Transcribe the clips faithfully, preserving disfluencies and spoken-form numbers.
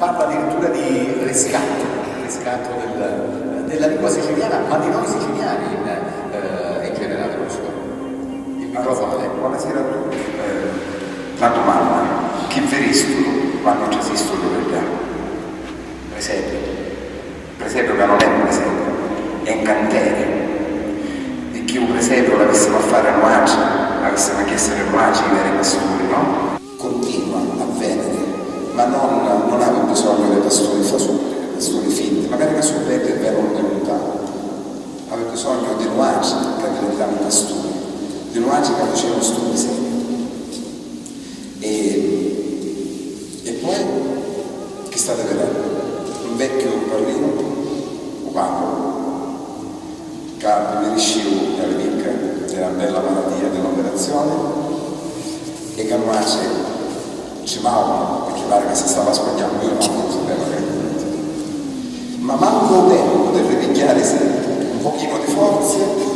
Parla addirittura di riscatto, riscatto del, della lingua siciliana, ma di noi siciliani in, eh, in generale, non solo. Il microfono a lei. Buonasera a tutti. Eh, la domanda, chi viristu quannu trasistu lu Re Ddà? Presepiu. Presepiu ca non è un presepiu, è un canteri. Picchì u presepiu l'avissimu a fari nuatri, avissimu a chièsiri nuatri i veri pasturi, no? Cuntinua a vèniri, ma non, non havi bisognu di pasturi fasuli, di pasturi finti, macari ca su beddi e vènunu di luntanu. Havi bisognu di nuatri ca divintamu pasturi, di nuatri ca facemu stu presepiu. E, e poi, chi stati vidennu? Un vecchiu parrinu, u papru, ca mi riscìu nta li picca di na bella malatia di l'operazioni e ca nuatri ci màunu, picchì pari ca si stava sbagghiannu, iu non lu sapeva ca era. Ma mancu u tempu di ripigghiarisi un pochinu di forzi,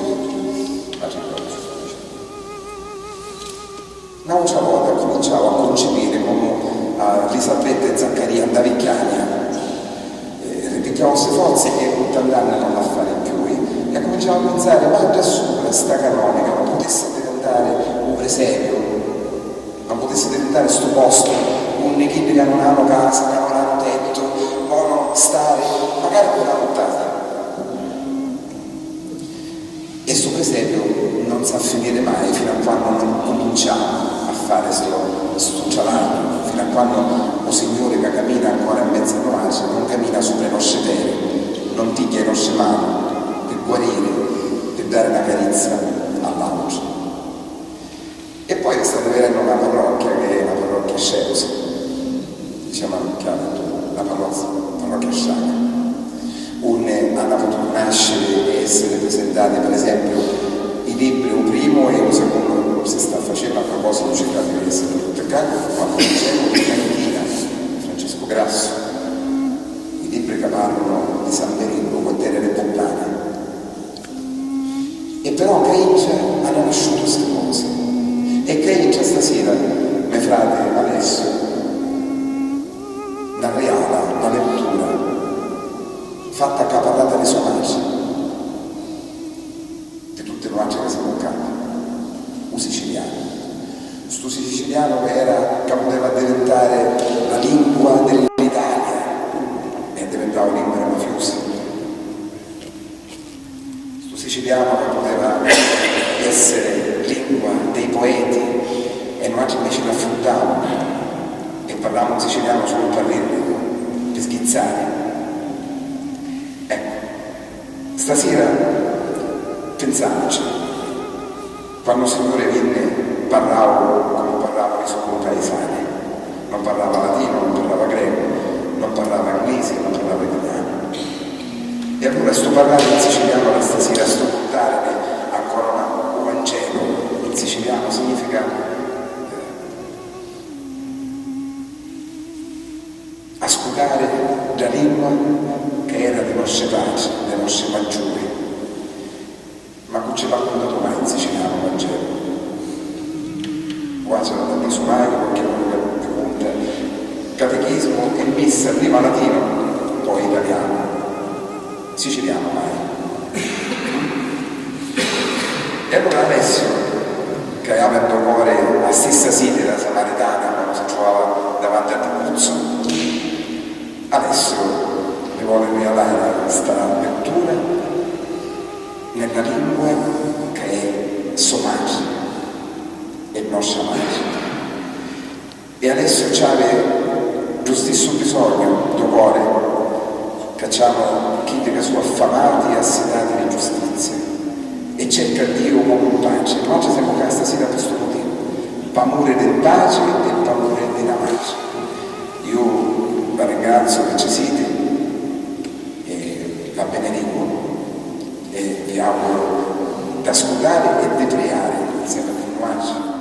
N'autra vota accuminciau a cuncipiri comu, ah, Lisabetta e Zaccaria nta vicchiania. Eh, ripigghiau ssi forzi e, cu tantu anni, non l'ha fari cchiui, e accuminciau a pinsari, ma dda supra sta canonica non putissi divintari u presepiu, non putissi divintari stu postu unni chiddi ca non hanu casa, ca non hanu tettu, ponu stari macari puru na nuttata. E stu presepiu non s'ha finiri mai finu a quannu non cuminciamu a fari stu, stu travagghiu, finu a quannu u Signuri ca camina ancora in menzu a nuatri non camina supra i nostri peri, non pigghia i nostri manu pi guariri, pi dari na carizza a l'àutri. E poi vi stati vidennu na parrocchia ca è na parrocchia scerusa, dicemu, chiamatu la parrocchia, parrocchia sciaca, unni hannu pututu nasciri e essiri prisintati, per esempiu, i libri, u primu e u secunnu si sta facennu, a propositu, circati di essiri tutti ccà, quannu dicemu, di Cantina, Francesco Grasso, i libri ca parrunu di San Pirinnu, u quartieri di Puttana. E però ccà intra hannu nasciutu sti cosi. E ccà intra stasira me frati Alessiu n'arriala na lettura fatta ccà parrata di so matri, di tutti nuatri ca simu ccà, u sicilianu. Stu sicilianu ca era, ca puteva addivintari la lingua dell'Italia e addivintau lingua di mafiusi. Stu sicilianu ca puteva essiri lingua dei poeti e nuatri inveci l'affruntamu e parramu in sicilianu sulu p'arrirri, pi sghizzari. Eccu, stasira pinsamuci. Quannu u Signuri vinni, parrau comu parravanu i so cumpaisani. Non parrava latinu, non parrava grecu, non parrava inglisi, non parrava italianu. E allura stu parrari in sicilianu la stasira, stu purtarini ancora una, u Vangelu in sicilianu significa, eh, ascutari dda lingua ca era di nostri patri, di nostri maggiuri. Ma cu ci l'ha cuntatu mai in sicilianu u Vangelu? Quasi non l'ha misu mai qualchidunu ca vi cunta catechismu e missa prima latinu, poi italianu. Sicilianu mai. E allura Alessiu, ca havi nto cori a stissa siti dâ Samaritana quannu si truvava davanti a Tiguzzu, Alessiu mi voli rialari sta lettura nella lingua ca è so matri, è nostra matri. E Alessiu ci havi ddu stissu bisognu dô cori ca ci anu chiddi ca su affamati e assidati di giustizia e cerca Diu comu un patri. E nuatri semu ccà stasira pi stu mutivu, p'amuri di un patri e p'amuri di na matri. Iu vi ringraziu ca ci siti e vi benedicu e vi auguru d'ascutari e di priari nzemi cu nuatri.